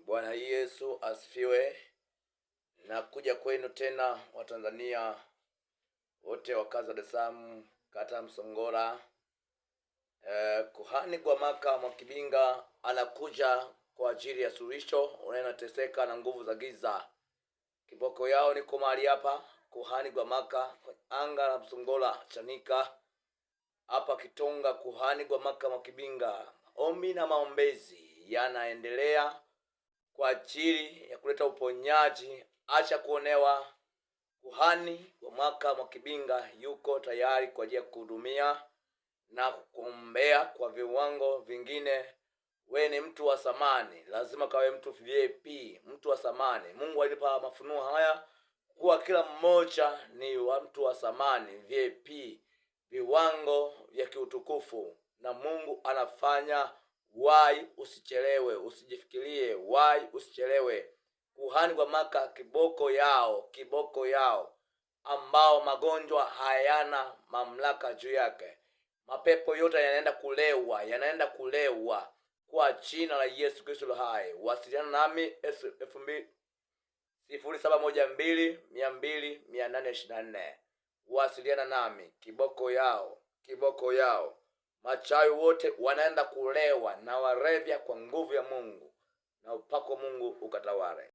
Bwana Yesu asifiwe. Nakuja kwenu tena Watanzania wote wakazi wa Dar es Salaam, kata Msongola. Kuhani Gwamaka Mwakibinga anakuja kwa ajili ya suluhisho unayeteseka na nguvu za giza. Kiboko yao niko mahali hapa, Kuhani Gwamaka, anga la Msongola, Chanika hapa Kitonga. Kuhani Gwamaka Mwakibinga, ombi na maombezi yanaendelea kwa ajili ya kuleta uponyaji. Acha kuonewa. Kuhani Gwamaka Mwakibinga yuko tayari kwa ajili ya kuhudumia na kukuombea kwa viwango vingine. We ni mtu wa thamani, lazima kawe mtu VIP, mtu wa thamani. Mungu alipa mafunuo haya kuwa kila mmoja ni wa mtu wa thamani, VIP, viwango vya kiutukufu, na Mungu anafanya. Wai usichelewe, usijifikirie, wai usichelewe. Kuhani Gwamaka kiboko yao, kiboko yao, ambao magonjwa hayana mamlaka juu yake. Mapepo yote yanaenda kulewa, yanaenda kulewa kwa jina la Yesu Kristo hai. Wasiliana nami 200712 200 824. Wasiliana nami, kiboko yao, kiboko yao. Machawi wote wanaenda kulewa na warevya kwa nguvu ya Mungu, na upako Mungu ukatawale.